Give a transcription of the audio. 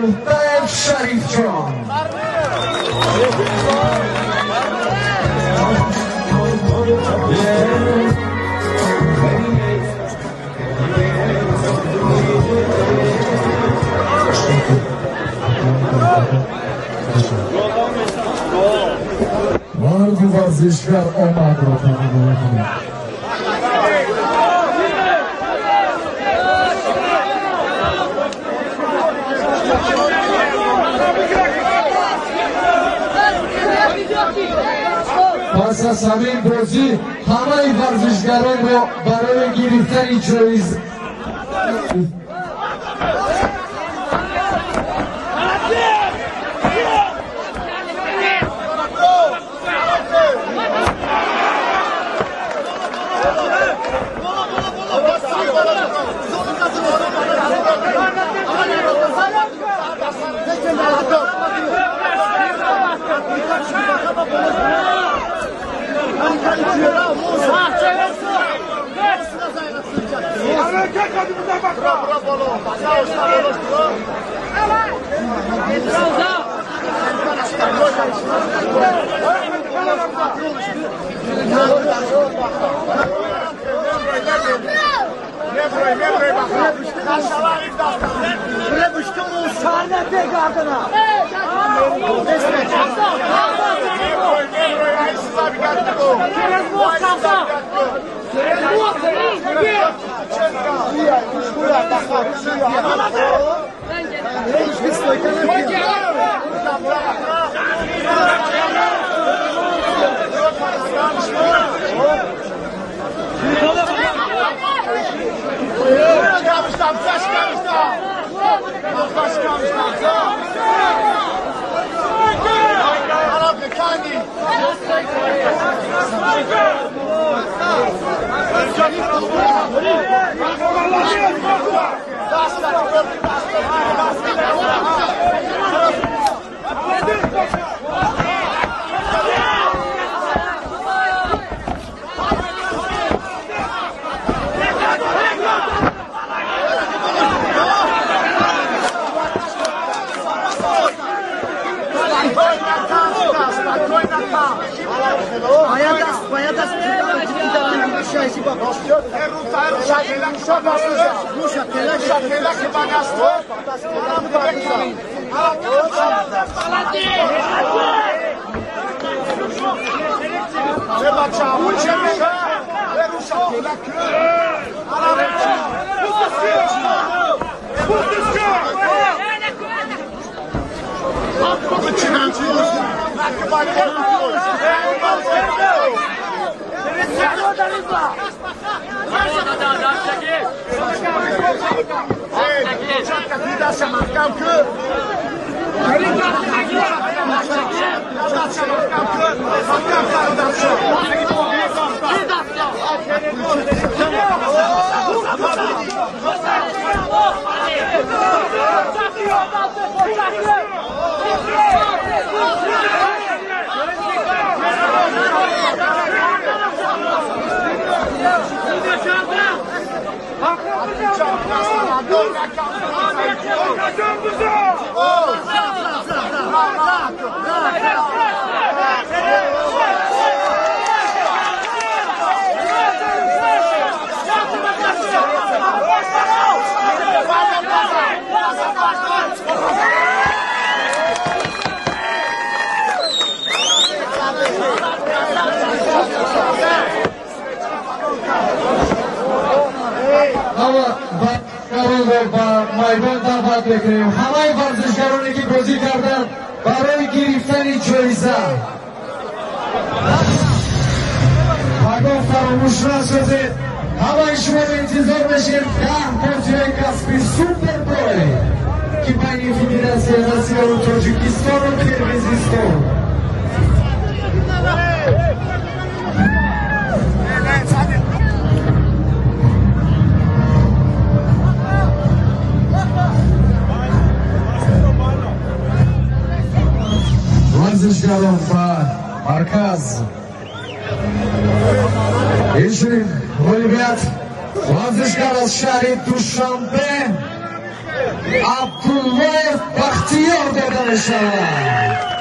Болтаев Шарифҷон. Марду варзишгар омадро тамошо мекунем. Пас аз ҳамин бозӣ ҳамаи варзишгаронро барои гирифтани ҷоиза Майдон даъват мекунем ҳамаи варзишгароне ки бозӣ карданд барои гирифтани ҷоиза. Пагоҳ фаромӯш насозед, ҳамаи шуморо интизор мешем 10 бозиҳои касби Супербой, ки байни Федератсияи Россияву Тоҷикистону Қирғизистон. Варзишгарон ба марказ. Инчунин ғолибият варзишгар аз шаҳри Душанбе Абдуллоев Бахтиёр дода мешавад.